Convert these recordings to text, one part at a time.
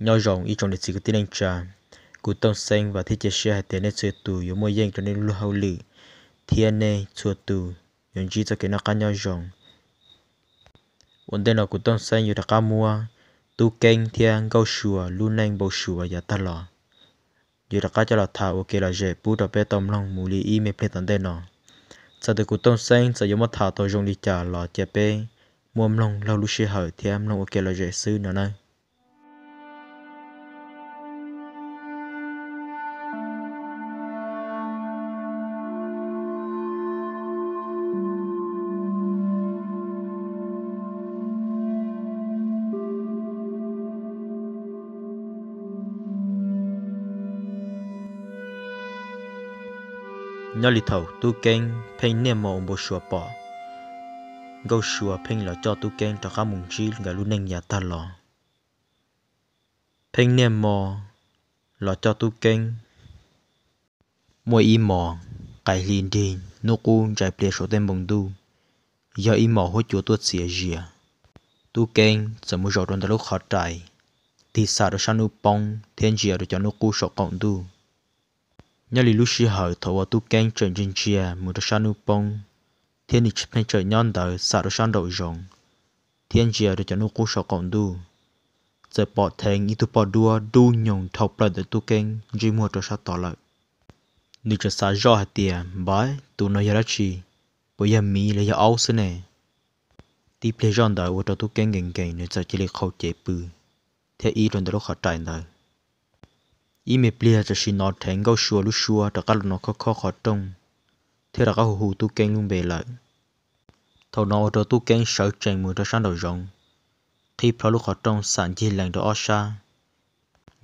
Nyob zoo ib tsoom niam txiv kwv tij neej tsa, kuv Tooj Xeeb vam thiab cia siab hais tias nej txhua tus yuav muaj yeej rau nej lub hauj lwm, thiab nej txhua tus yuav ntsib txoj kev noj qab nyob zoo. Ua ntej no kuv Tooj Xeeb yuav rov qab muab Tub Keeb thiab Nkauj Sua lub neej npau suav yav tag los yuav rov qab coj los tham ua kev lom zem pub rau peb tau mloog mus li ib me pliag tom ntej no. Txawm tias kuv Tooj Xeeb txawm yuav muab tham tau zoo li cas los cia peb muab mloog laug lub sij hawm thiab mloog ua kev lom zem xwb no nawb. Nyob li thaum Tub Keeb pheej niaj hmo ua npau suav pom Nkauj Sua pheej los coj Tub Keeb rov qab mus ntsib nkawd lub neej yav tag los. Pheej niaj hmo los coj Tub Keeb. Muaj ib hmos, qaim hli nrig, hnub qub ntsais plias saum tej npoo ntuj, yog ib hmos huab cua tuaj txias zias. Tub Keeb txawm mus zaum rau ntawm lub qhov rais, tig xam rau sab hnub poob thiab ntsia rau cov hnub qub saum qaum ntuj. Nyob li lub sij hawm thaum uas Tub Keeb tseem ntsia ntsia mus rau sab hnub poob, thiab nws pheej tseem nyob ntawd xam rau sab nraum zoov, thiab ntsia rau cov hnub qub saum qaum ntuj, txawm pom dheev ib tug poj duab dub nyoog dhau plaws ntawm Tub Keeb ntsej muag rau sab tod lawm. Nws txawm xav zoj hais tias, Npawg, tus no yog dab tsi? Puas yog miv los yog aub xwb ne? Tib pliag zoj ntawd ua rau Tub Keeb nkees nkees, nws txawm cia li qhau cev pw thiab ib rau ntawm lub qhov rais ntawd. Ib me pliag tam sim no dheev Nkauj Sua lub suab rov qab los no khob khob qhov rooj, thiab rov qab hu hu Tub Keeb lub npe lawm. Thaum no ua rau Tub Keeb sawv tsees mus rau sab nraum zoov, qhib plho lub qhov rooj xam ncig lees rau ob sab,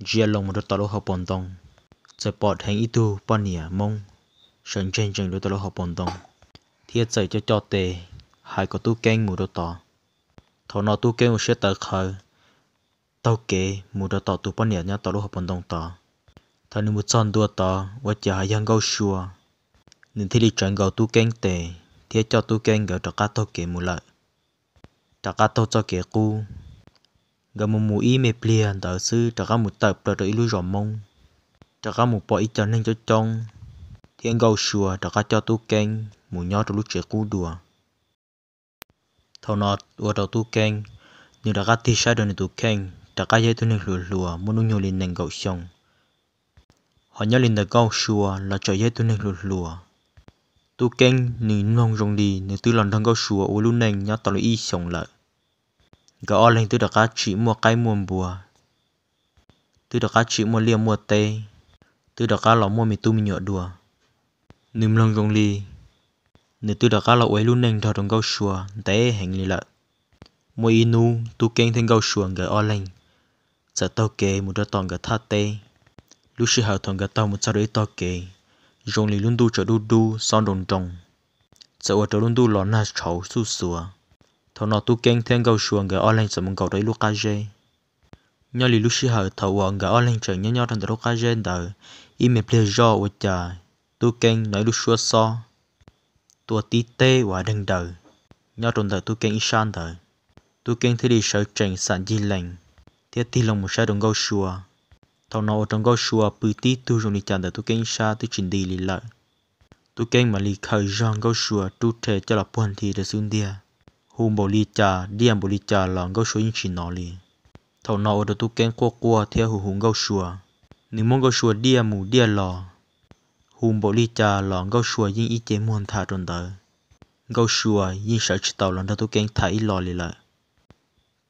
ntsia loo mus rau tom lub hauv paus ntoo, txawm pom dheev ib tug poj niam Hmoob sawv ntseg ntsees rau tom lub hauv paus ntoo, thiab txawm coj coj tes hais kom Tub Keeb mus rau tod. Thaum no Tub Keeb ua siab tawv qhawv, taug kev mus rau tom tus poj niam nyob tom lub hauv paus ntoo tod. Thaum nws mus txog ntua tod ua cas ho yog Nkauj Sua, nws thiaj li tsawv nkaus Tub Keeb tes thiab coj Tub Keeb nkawd rov qab taug kev mus lawm, rov qab taug txoj kev qub. Nkawd mus mus ib me pliag ntawd xwb rov qab mus tawm plaws rau ib lub zos Hmoob, rov qab mus pom ib co neeg coob coob, thiab Nkauj Sua rov qab coj Tub Keeb mus nyob rau lub tsev qub dua. Thaum no ua rau Tub Keeb, nws rov qab tig saib rau nws tus kheej, rov qab yog ib tug neeg hluas hluas muaj hnub nyoog li nees nkaum xyoo. Ho nyob li ntawm Nkauj Sua los tseem yog ib tug neeg hluas hluas. Tub Keeb nws mloog zoo li nws twb los nrog Nkauj Sua ua lub neej nyob tau li ib xyoos lawm. Nkawd ob leeg twb rov qab tsim muaj qaib muaj npua, twb rov qab tsim muaj liaj muaj teb, twb rov qab los muaj me tub me nyuam dua. Nws mloog zoo li nws twb rov qab los ua ib lub neej nrog rau Nkauj Sua ntev heev li lawm. Muaj ib hnub Tub Keeb thiab Nkauj Sua nkawd ob leeg txawm taug kev mus rau tom nkawd thaj teb. Lub sij hawm thaum nkawd taug mus txog rau ib tog kev, zoo li lub ntuj tseem dub dub xob nroo nroo, txawm ua rau lub ntuj los nag tshauv xuj xuav. Thaum no Tub Keeb thiab Nkauj Sua nkawd ob leeg txawm mus nkaum rau ib lub qab zeb. Nyob li lub sij hawm thaum uas nkawd ob leeg tseem nyob nyob rau ntawm lub qab zeb ntawd, ib me pliag zoj ua cas Tub Keeb hnov ib lub suab xob tua tib teg uas deeg daws nyob rau ntawm Tub Keeb ib sab ntawd. Tub Keeb thiaj li sawv tsees xam ncig lees thiab tig loo mus saib rau Nkauj Sua. Thaum no ua rau Nkauj Sua pw tib tug zoo li cas ntawm Tub Keeb ib sab twb tsis nti li lawm. Tub Keeb mam li khaws zog Nkauj Sua rub rhe coj los puag nthi rau xub ntiag, hu npaum li cas diaj npaum li cas los Nkauj Sua yeej tsis hnov li. Thaum no ua rau Tub Keeb quaj quaj thiab hu hu Nkauj Sua. Nws muab Nkauj Sua diaj mus diaj los, hu npaum li cas los Nkauj Sua yeej ib ce muag ntha rau ntawd. Nkauj Sua yeej sawv tsis tau los nrog Tub Keeb tham ib lo li lawm.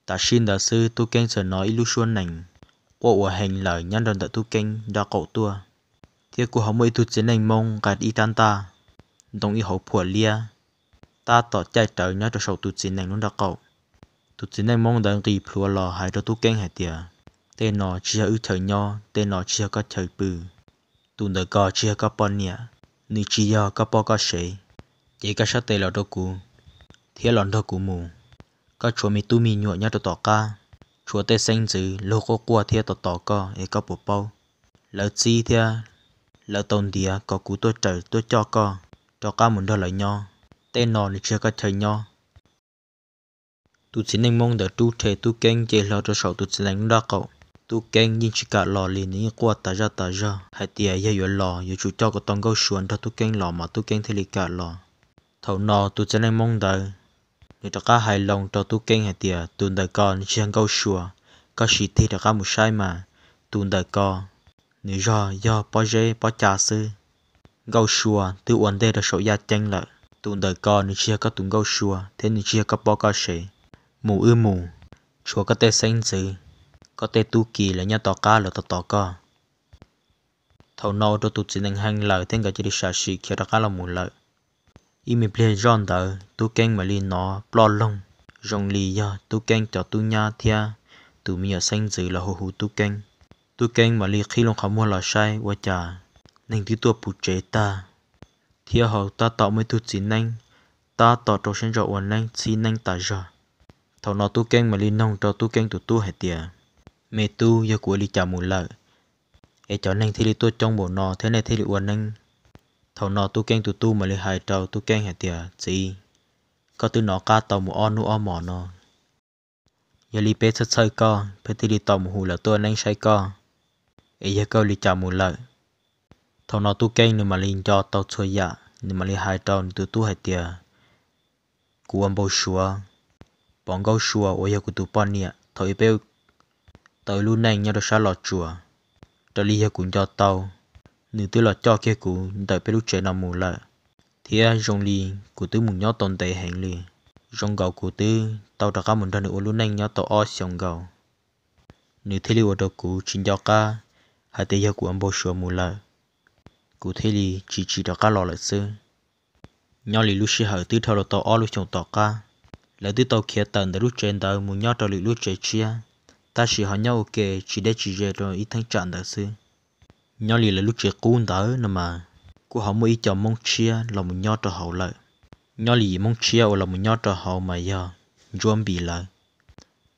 Tam sim ntawd xwb Tub Keeb txawm hnov ib lub suab nees quaj ua heev lawm nyob rau ntawm Tub Keeb nraub qaum tuaj, thiab kuj ho muaj ib tug txiv neej Hmoob nqa ib rab ntaj, ntoo ib hauv phuam liab, tab tom caij rawv nyob rau saum tus txiv nees lub nraub qaum. Tus txiv neej Hmoob ntawd nqis plhuav los hais rau Tub Keeb hais tias, Tej no tsis yog wb chaw nyob, tej no tsis yog koj chaw pw. Tus ntawd ko tsis yog koj poj niam, nws tsis yog koj poj koj sev. Cev koj sab tes los rau kuv, thiab los nrog kuv mus. Koj tshuav me tub me nyuam nyob rau tom qab, tshuav tej xeeb ntxwv luag quaj quaj thiab tos tos koj es koj puas paub? Lawv txib thiab lawv tau ntiav kom kuv tuaj raws tuaj coj koj rov qab mus nrog lawv nyob. Tej no nws tsis yog koj chaw nyob. Tus txiv neej Hmoob ntawd rub rhe Tub Keeb nce hlo rau saum tus txiv nees lub nraub qaum, Tub Keeb yeej tsis kam los li, nws yeej quaj tas zaj tas zog hais tias yog yuav los yuav tsum coj kom tau Nkauj Sua nrog Tub Keeb los mas Tub Keeb thiaj li kam los. Thaum no tus txiv neej Hmoob ntawd nws rov qab hais loo rau Tub Keeb hais tias, tus ntawm ko nws tsis yog Nkauj Sua, koj sim tig rov qab mus saib mas tus ntawm ko nws zog yog pob zeb pob ca xwb. Nkauj Sua twb ua ntej rau saum yaj ceeb lawm, tus ntawm ko nws tsis yog koj tus Nkauj Sua thiab nws tsis yog koj poj koj sev. Mus wb mus, tshuav koj tej xeeb ntxwv, koj tej tub ki lawv nyob tom qab lawv tos tos koj. Thaum no ua rau tus txiv neej hee lawm thiab nkawd cia li sam sim khiav rov qab los mus lawm. Ib me pliag zoj ntawd Tub Keeb mam li hnov ploj loog zoo li yog Tub Keeb cov tub nyab thiab tus me nyuam xeeb ntxwv los hu hu Tub Keeb. Tub Keeb mam li qhib loo qhov muag los saib ua cas neeg twb tuaj puv tsev tag, thiab ho tab tom muaj ib tug txiv neeb tab tom rau siab ntso ua neeb txhib neeb tas zog. Thaum no Tub Keeb mam li noog rau Tub Keeb tus tub hais tias, me tub, yog kuv ua li cas mus lawm es cov neeg thiaj li tuaj coob npaum no thiab nej thiaj li ua neeb? Thaum no Tub Keeb tus tub mam li hais rau Tub Keeb hais tias, txiv, koj twb nov qab tau mus ob hnub ob hmos no, yog li peb txhawj txhawj koj peb thiaj li tau mus hu lawv tuaj ua neeb saib koj, es yog koj ua li cas mus lawm? Thaum no Tub Keeb nws mam li nco tau txhua yam, nws mam li hais rau nws tus tub hais tias, kuv ua npau suav pom Nkauj Sua uas yog kuv tus poj niam thaum ub peb tau ib lub neej nyob rau sab Los Tsuas. Raws li yog kuv nco tau, nws twb los coj kiag kuv ntawm peb lub tsev no mus lawm, thiab zoo li kuv twb mus nyob tau ntev heev li. Zoo nkaus kuv twb tau rov qab mus nrog nws ua lub neej nyob tau ob xyoos nkaus, nws thiaj li ua rau kuv tsis nco qab hais tias yog kuv ua npau suav mus lawm, kuv thiaj li tsis tsim rov qab los lawm xwb. Nyob li lub sij hawm twb dhau los tau ob lub xyoos tom qab, lawv twb tau khiav tawm ntawm lub tsev ntawd mus nyob rau lwm lub tsev tshiab, tab sis ho nyob ua ke tsis deb tsis ze rau ib theeb tsam ntawd xwb. Nyob li lawv lub tsev qub ntawd no mas kuj ho muaj ib co Hmoob tshiab los mus nyob rau hauv lawm. Nyob li yim Hmoob tshiab uas los mus nyob rau hauv mas yog Ntsuab Npis lawv.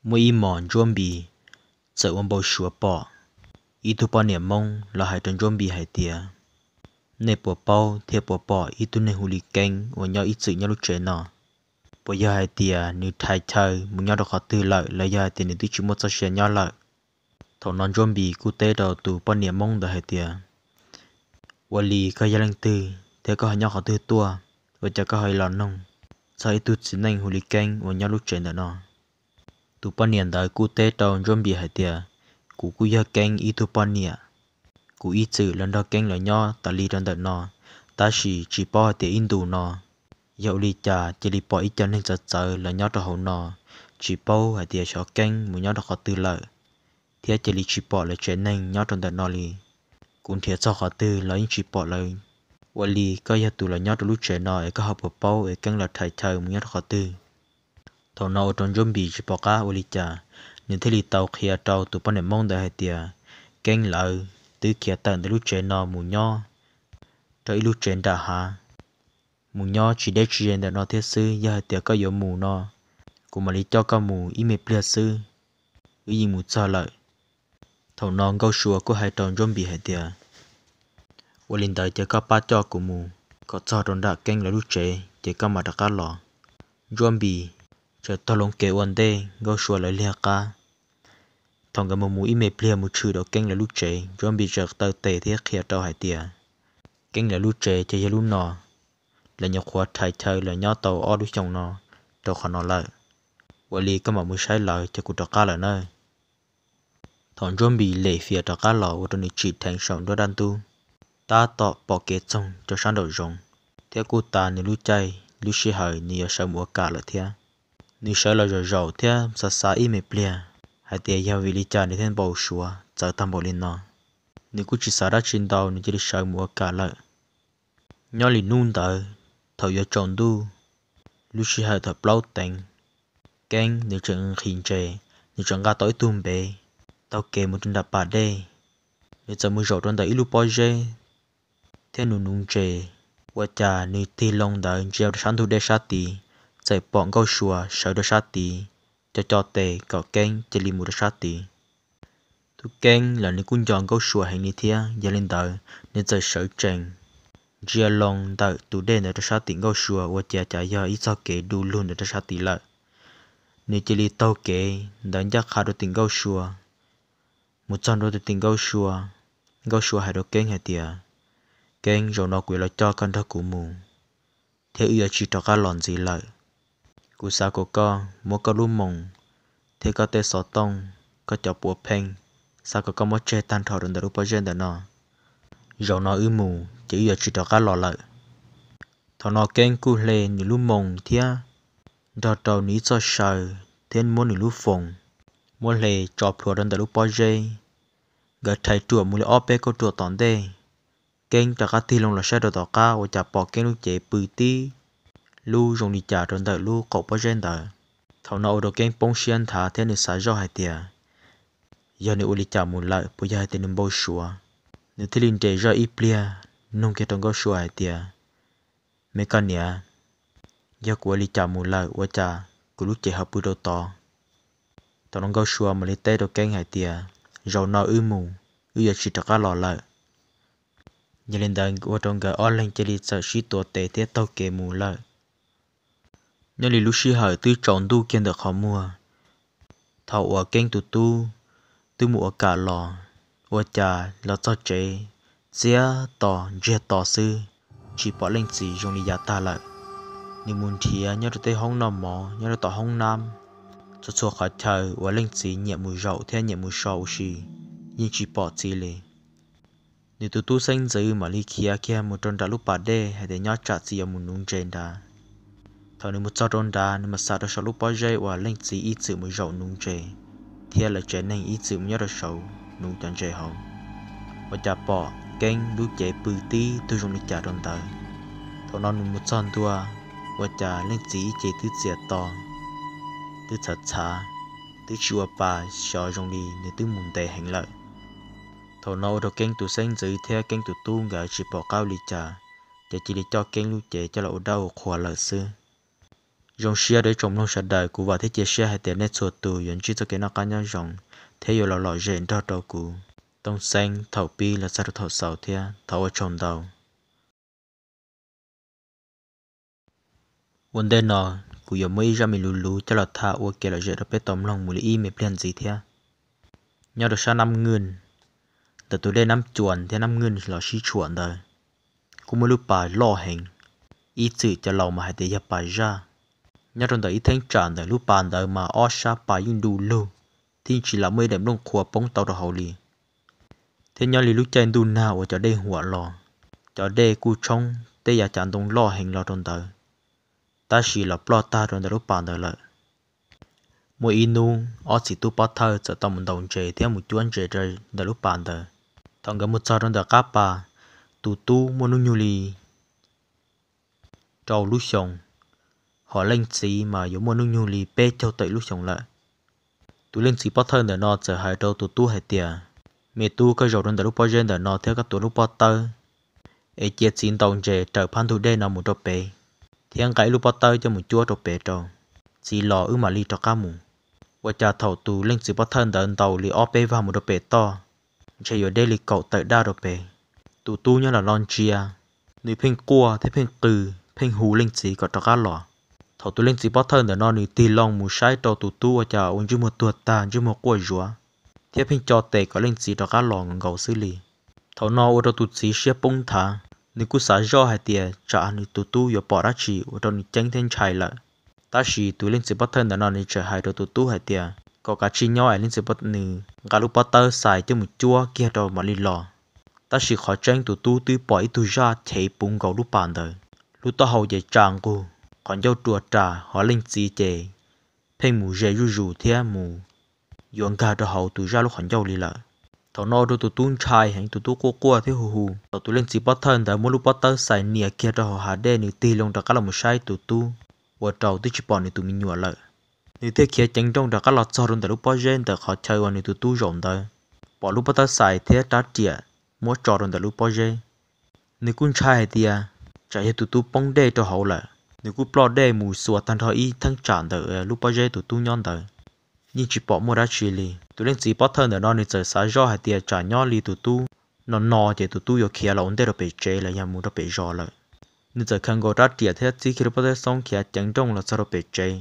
Muaj ib hmos Ntsuab Npis txawm ua npau suav pom ib tug poj niam Hmoob los hais rau Ntsuab Npis hais tias, nej puas paub thiab puas pom ib tug neeg hu li Keeb uas nyob ib txwm nyob lub tsev no? Puas yog hais tias nws rhais chaw mus nyob rau qhov twg lawm los yog hais tias nws twb tsis muaj txoj sia nyob lawm? Thaum no Ntsuab Npis kuj teb rau tus poj niam Hmoob ntawd hais tias, ua li koj yog leej twg thiab koj ho nyob qhov twg tuaj, ua cas koj ho los noog txog ib tug txiv neej hu li Keeb uas nyob lub tsev ntawm no? Tus poj niam ntawd kuj teb rau Ntsuab Npis hais tias, kuv kuj yog Keeb ib tug poj niam, kuv ib txwm los nrog Keeb los nyob tas li rau ntawm no, tab sis tsis paub hais tias ib ntus no yog ua li cas cia li pom ib co neeg txawv txawv los nyob rau hauv no, tsis paub hais tias xyov Keeb mus nyob rau qhov twg lawm, thiab cia li tsis pom lawv tsev neeg nyob rau ntawm no li. Kuv nrhiav txog qhov twg los yeej tsis pom lawv. Ua li koj yog tus los nyob rau lub tsev no es koj ho puas paub es Keeb los rhais chaw mus nyob rau qhov twg? Thaum no ua rau Ntsuab Npis tsis pom qab ua li cas, nws thiaj li tau qhia rau tus poj niam Hmoob ntawd hais tias, Keeb lawv twb khiav tawm ntawm lub tsev no mus nyob rau ib lub tsev nram hav, mus nyob tsis deb tsis ze ntawm no thiab xwb. Yog hais tias koj yuav mus no, kuv mam li coj koj mus ib me pliag xwb, wb yeej mus txog lawm. Thaum no Nkauj Sua kuj hais rau Ntsuab Npis hais tias, ua li ntawd ces koj pab coj kuv mus kom txog rau nram Keeb lawv lub tsev ces koj mam rov qab los. Ntsuab Npis txawm taug loo kev ua ntej Nkauj Sua lawv liag qab. Thaum nkawd mus mus ib me pliag mus tshwm rau Keeb lawv lub tsev, Ntsuab Npis txawm taw tes thiab qhia rau hais tias, Keeb lawv lub tsev ces yog lub no, lawv nyuam qhuav rhais chaw los nyob tau ob lub xyoos no rau qhov no lawm. Ua li koj mam mus saib lawv ces kuv rov qab lawm nawb. Thaum Ntsuab Npis lem fias rov qab los ua rau nws tsim dheev saum nruab dab ntub, tab tom pom kev txoog rau sab nraum zoov, thiab kuj tas nws lub caij lub sij hawm nws yuav sawv mus ua kam lawm thiab. Nws sawv los zaum zaum thiab xav xav ib me pliag hais tias yog vim li cas nws thiaj npau suav txawv tag npaum li no. Nws kuj tsis xav dab tsi ntau, nws cia li sawv mus ua kam lawm. Nyob li hnub ntawd, thaum yuav tsaus ntuj, lub sij hawm thaum plaub teev, Keeb nws tseem nqhis ntses, nws tseem nqa tau ib tug npev taug kev mus rau nram pas dej. Nws txawm mus zaum rau ntawm ib lub pob zeb thiab nuv nuv ntses. Ua cas nws tig loo ntawd ntsia rau sab ntug dej sab tid, txawm pom Nkauj Sua sawv rau sab tid, co co tes kom Keeb cia li mus rau sab tid. Tub Keeb los nws kuj nco Nkauj Sua heev li thiab, yog li ntawd nws txawm sawv tsees ntsia loo ntawm tus dej ntawd rau sab tim Nkauj Sua ua cas cas yog ib txoj kev du lug ntawd rau sab tid lawm. Nws cia li taug kev ntawd ncaj qha rau tim Nkauj Sua. Mus txog ntua tim Nkauj Sua, Nkauj Sua hais rau Keeb hais tias, Keeb, zaum no kuv yuav los coj koj nrog kuv mus, thiab wb yuav tsis rov qab los ntxiv lawm. Kuv xav kom koj muab koj lub moos thiab koj tej xov tooj, koj cov puav pheej, xav kom koj muab tseg tag nrho rau ntawm lub pob zeb ntawm no. Zaum no wb mus ces wb yuav tsis rov qab los lawm. Thaum no Keeb kuj hle nws lub moos thiab nrog rau nws ib txoj saw thiab muab nws lub foos, muab hle tso plhuav rau ntawm lub pob zeb. Nkawd rhais ruam mus li ob peb kauj ruam tom ntej, Keeb rov qab tig loo los saib rau tom qab ua cas pom Keeb lub cev pw tib lub zoo li cas rau ntawm lub qaum pob zeb ntawd. Thaum no ua rau Keeb poob siab nthav thiab nws xav zoj hais tias, yog nws ua li cas mus lawm, puas yog hais tias nws npau suav. Nws thiaj li nres zoj ib pliag, nug kiag rau Nkauj Sua hais tias, Me koj niam, yog kuv ua li cas mus lawm ua cas kuv lub cev ho pw rau tod? Thaum no Nkauj Sua mam li teb rau Keeb hais tias, zaum no wb mus, wb yuav tsis rov qab los lawm. Yog li ntawd ua rau nkawd ob leeg cia li txawm sib tuav tes thiab taug kev mus lawm. Nyob li lub sij hawm twb tsaus ntuj kiag ntawm qhov muag, thaum uas Keeb tus tub twb mus ua kam los, ua cas los txog tsev, txias to ntsiag to xwb, tsis pom leej txiv zoo li yav tag lawm. Nws mus nrhiav nyob rau tej hoob noj mov, nyob rau tom hoob nab, txhua txhua qhov chaw uas leej txiv nyiam mus zaum thiab nyiam mus so ua si, yeej tsis pom txiv li. Nws tus tub xeeb ntxwv mam li khiav kiag mus rau nram lub pas dej hais tias nyob tsam txiv yuav mus nuv ntses nrad. Thaum nws mus txog rau nrad, nws mam xauj rau saum lub pob zeb uas leej txiv ib txwm mus zaum nuv ntses, thiab lawv tsev neeg ib txwm mus nyob rau saud nuv cov ntses hauv, ua cas pom Keeb lub cev pw tib tug zoo li cas rau ntawd. Thaum no nws mus txog ntua, ua cas leej txiv ib ce twb txias to, twb txhav txhav, twb tsis ua pa, xyov zoo li nws twb mus ntev heev lawm. Thaum no ua rau Keeb tus xeeb ntxwv thiab Keeb tus tub nkawd tsis pom qab ua li cas, ces cia li coj Keeb lub cev coj los ua dab ua qhua lawm xwb. Zoo siab rau ib tsoom mloog sawv daws, kuv vam thiab cia siab hais tias nej txhua tus yuav ntsib txoj kev noj qab nyob zoo thiab yuav los lom zem nrog rau kuv Tooj Xeeb thaum pib los txog rau thaum xaus thiab thov ua tsaug ntau. Ua ntej no, kuv yuav muab ib zaj me luv luv coj los tham ua kev lom zem rau peb tau mloog mus li ib me pliag ntxiv thiab. Nyob rau sab Nab Nwj, ntawm tus dej Nab Cuas thiab Nab Nwj los sib tshuam ntawd, kuj muaj lub pas loj heev, ib txwm cov laus mas hais tias yog pas zaj. Nyob rau ntawm ib theeb tsam ntawm lub pas ntawd mas ob sab pas yeej du lug, thiab tsis lam muaj ib daim nplooj qhuav poob tau rau hauv li. Thiab nyob li lub caij ntuj nag uas cov dej huam los, cov dej kuj tshoob tej yav cav ntoo loj heev los rau ntawd, tab sis los ploj tag rau ntawm lub pas ntawd lawm. Muaj ib hnub ob txiv tub pov thawj txawm tau mus ntaus ntses thiab mus cuab ntses rau ntawm lub pas ntawd. Thaum nkawd mus txog rau ntawm qab pas, tus tub muaj hnub nyoog li rau lub xyoos, hos leej txiv mas yuav muaj hnub nyoog li peb caug tawm lub xyoos lawm. Tus leej txiv pov thawj ntawm no txawm hais rau tus tub hais tias, me tub, koj zaum rau ntawm lub pob zeb ntawm no thiab koj tuav lub pob tawb, es cia txiv ntaus ntses raws phab ntug dej no mus rau pem, thiab nqa ib lub pob tawb coj mus cuab rau pem rau, txiv los wb mam li rov qab mus. Ua cas thaum tus leej txiv pov thawj ntawd ntaus li ob peb vag mus rau pem toj, ntshe yuav deb li kaum tawm daj rau pem. Tus tub nyob los no ntsia, nws pheej quaj thiab pheej qw, pheej hu leej txiv kom rov qab los. Thaum tus leej txiv pov thawj ntawm no nws tig loo mus saib rau tus tub ua cas ua ntsej muag tuag tag, ntsej muag quaj zuav, thiab pheej co tes kom leej txiv rov qab los nkaus xwb li. Thaum no ua rau tus txiv siab poob nthav, nws kuj xav zoj hais tias tsam nws tus tub yuav pom dab tsi ua rau nws ceeb thiab ntshai lawm. Tab sis tus leej txiv pov thawj ntawm no nws txawm hais rau tus tub hais tias kom kav tsij nyob es leej txiv, nws nqa lub pob tawb xais coj mus cuab kiag rau mam li los. Tab sis qhov tseeb tus tub twb pom ib tug zaj chev puv nkaus lub pas ntawd, lub taub hau ces tsa nqug, qhov ncauj rua ras, hos leej txiv ces pheej mus ze zuj zus thiab mus yuav nkag rau hauv tus zaj lub qhov ncauj li lawm. Thaum no ua rau tus tub ntshai heev, tus tub quaj quaj thiab hu hu. Thaum tus leej txiv pov thawj ntawd muab lub pob tawb xais nias kiag rau hauv hav dej, nws tig loo rov qab los mus saib tus tub, ua rau twb tsis pom nws tus me nyuam lawm. Nws thiaj khiav ceev nrooj rov qab los txog rau ntawm lub pob zeb ntawm qhov chaw uas nws tus tub zaum ntawd, pom lub pob tawb xais thiab rab riam muab tso rau ntawm lub pob zeb. Nws kuj ntshai hais tias tsam yog tus tub poob dej rau hauv lawm. Nws kuj ploj dej mus xuas tag nrho ib theeb tsam ntawm lub pob zeb tus tub nyob ntawd, yeej tsis pom muaj dab tsi li. Tus leej txiv pov thawj ntawm no nws txawm xav zoj hais tias tsam nyob li tus tub no no ces tus tub yuav khiav los ua ntej rau pem tsev los yog mus rau pem zos lawm. Nws txawm khaws nkaus rab riam thiab txib kiag lub pob tawb xoob khiav ceev nrooj los txog rau pem tsev.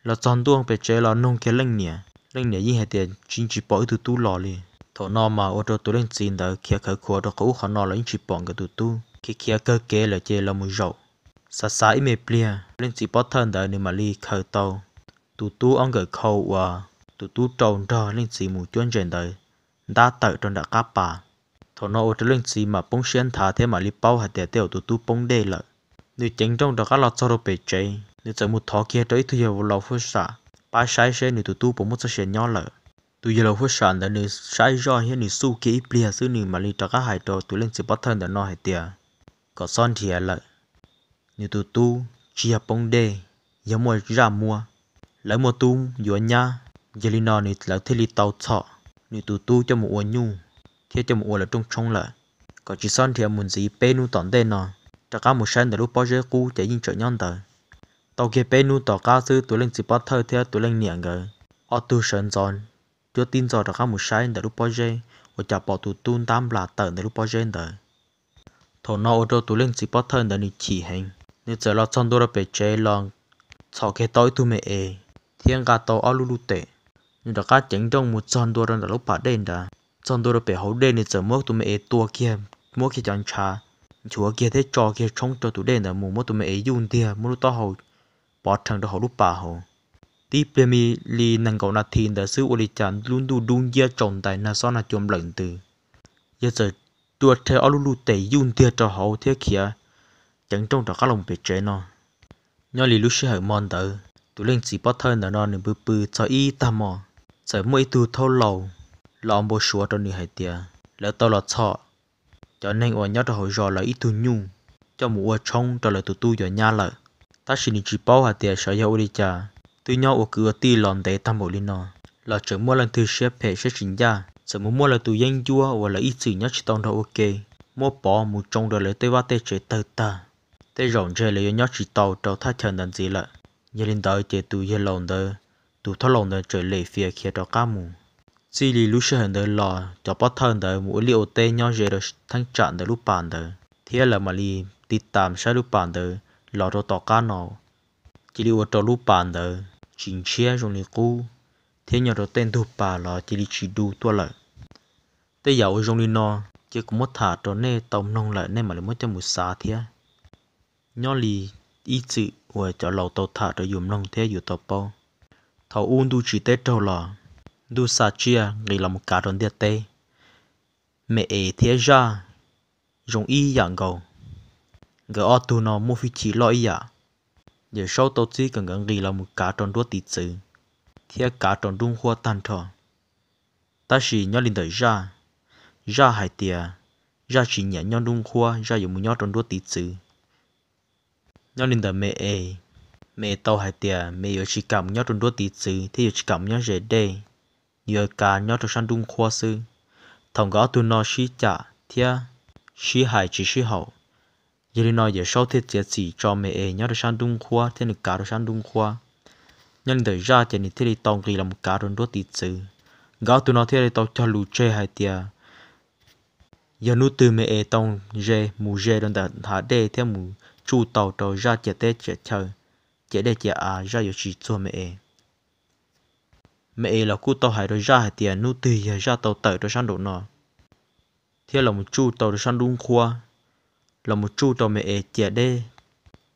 Los txog ntua pem tsev los nug kiag leej niam, leej niam yeej hais tias tsis, tsis pom ib tug tub los li. Thaum no mas ua rau tus leej txiv ntawd khiav khawv khuav rau qhov ub qhov no los yeej tsis pom nkawd tus tub, khiav khiav kawg kev lawm ces los mus zaum. Xav xav ib me pliag, leej txiv pov thawj ntawd nws mam li khaws tau tus tub ob nkawm khau uas tus tub rau nrog leej txiv mus cuab ntses ntawd ntab tawm rau nram qab pas. Thaum no ua rau leej txiv mam poob siab nthav thiab mam li paub hais tias tej zaum tus tub poob dej lawm. Nws ceev nrooj rov qab los txog rau pem tsev, nws txawm mus thov kiag rau ib tug yawg laus fuab sam pab saib seb nws tus tub puas muaj txoj sia nyob lawm. Tus yawg laus fuab sam ntawd nws saib zoj thiab nws xuj kiag ib pliag xwb nws mam li rov qab hais rau tus leej txiv pov thawj ntawm no hais tias kom txhob nrhiav lawm, nws tus tub tsis yog poob dej, yog muaj zaj muab, lawv muaj tub yuav nyab, yog li no nws lawv thiaj li tau txhom nws tus tub coj mus ua nyuj thiab coj mus ua lawv rooj tshoob lawm. Kom tsis txhob nrhiav mus ntxiv peb hnub tom ntej no, rov qab mus saib ntawm lub pob zeb qub ces yeej tseem nyob ntawd. Tau kiag peb hnub tom qab xwb tus leej txiv pov thawj thiab tus leej niam nkawd ob tug sawv ntxov cuab tib ntxov rov qab mus saib ntawm lub pob zeb, ua cas pom tus tub ntab nplas tawm ntawm lub pob zeb ntawd. Thaum no ua rau tus leej txiv pov thawj ntawd nws chim heev, nws txawm los txog ntua rau pem tsev los txhom kiag tau ib tug me es thiab nqa tau ob lub luj tes. Nws rov qab ceev nrooj mus txog ntua rau ntawm lub pas dej nrad, txog ntua rau pem hauv dej nws txawm muab tus me es tua kiag, muab kiag cov ntshav nchuav kiag thiab tso kiag tshoob rau tus dej ntawd mus, muab tus me es yuj ntiag, muab lub taub hau pov rhees rau hauv lub pas hauv. Tib pliag me li nees nkaum nas this ntawd xwb ua li cas lub ntuj dub nciab tsaus ntais nag xob nag cua nplawm ntws. Yawg txawm tua rhe ob lub luj tes yuj ntiag rau hauv thiab khiav ceev nrooj rov qab los pem tsev no. Nyob li lub sij hawm mo ntawd tus leej txiv pov thawj ntawm no nws pw pw txog ib tag hmo, txawm muaj ib tug thaub laus los npau suav rau nws hais tias lawv tau los txhom cov neeg uas nyob rau hauv zos lawv ib tug nyuj coj mus ua tshoob rau lawv tus tub yuav nyab lawm. Tab sis nws tsis paub hais tias xyov yog ua li cas twb nyob ua kwv ua tij los ntev tag npaum li no los tseem muaj leej twg siab phem siab tsis ncaj txawm mus muab lawv tus yeeb ncuab uas lawv ib txwm nyob tsis tau nrog ua ke muab pov mus tsoo rau lawv tej vaj tej tsev tawg tag. Tej zaum ntshe lawv yuav nyob tsis tau rau thaj chaw ntawd ntxiv lawm. Yog li ntawd ces tus yawg laus ntawd, tus thaub laus ntawd txawm lem fias khiav rov qab mus. Txij li lub sij hawm ntawd los cov pov thawj ntawd mus ua liaj ua teb nyob ze rau theeb tsam ntawm lub pas ntawd thiab lawv mam li tiv tam saib lub pas ntawd los rau tom qab no, cia li ua rau lub pas ntawd tsis ntshiab zoo li qub thiab nyob rau tej ntug pas los cia li tsis du tuaj lawm. Tej yam uas zoo li no ces kuv muab tham rau nej tau mloog lawm nej mam li muab coj mus xav thiab. Nyob li ib txwm uas cov laus tau tham rau yus mloog thiab yus tau paub. Thaum ub ntuj tsim teb raug los, ntuj xa tsiaj nqis los mus kav rau ntiaj teb. Me es thiab zaj zoo ib yam nkaus, nkawd ob tug no muaj hwj chim loj ib yam. Yawm Saub tau txib kom nkawd nqis los mus kav rau nruab tiv txwv thiab kav rau nruab nqhuab tag nrho. Tab sis nyob li ntawm zaj, zaj hais tias zaj tsis nyiam nyob nruab nqhuab, zaj yuav mus nyob rau nruab tiv txwv. Nyob li ntawm me es, me es tau hais tias me es yuav tsis kam mus nyob rau nruab tiv txwv thiab yuav tsis kam mus nyob ze dej, yuav kav nyob rau sab nruab nqhuab xwb. Thaum nkawd ob tug no sib cam thiab sib hais tsis sib haum, yog li no Yawm Saub thiaj txiav txim tso me es nyob rau sab nruab nqhuab thiab nws kav rau sab nruab nqhuab. Nyob li ntawm zaj ces nws thiaj li tau nqis los mus kav rau nruab tiv txwv. Nkawd ob tug no thiaj li tau cog lus tseg hais tias yog hnub twg me es tau ze mus ze rau ntawm hav dej thiab mus tsuj tau rau zaj ciam teb ciam chaw, ciam dej ciam av, zaj yuav tsis txuag me es. Me es los kuj tau hais rau zaj hais tias hnub twg yog zaj tau tawm rau sab nraum no thiab los mus tsuj tau rau sab nruab nqhuab, los mus tsuj rau me es ciam dej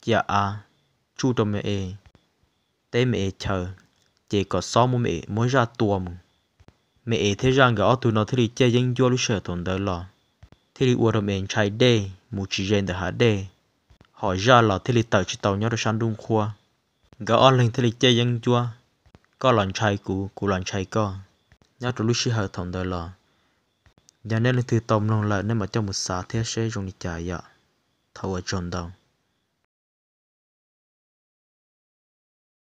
ciam av, tsuj rau me es teb me es chaw, ces kom xob muab me es, muab zaj tua mus. Me es thiab zaj nkawd ob tug no thiaj li ciaj yeeb ncuab lub sij hawm thaum ntawd los, thiaj li ua rau me es ntshai dej mus tsis ze ntawm hav dej, hos zaj los thiaj li tawm tsis tau nyob rau sab nruab nqhuab. Nkawd ob leeg thiaj li ciaj yeeb ncuab, koj los ntshai kuv, kuv los ntshai koj, nyob rau lub sij hawm thaum ntawd los. Yog nej leej twg tau mloog lawm nej mam coj mus xav thiab seb zoo li cas yom. Thov ua tsaug ntau.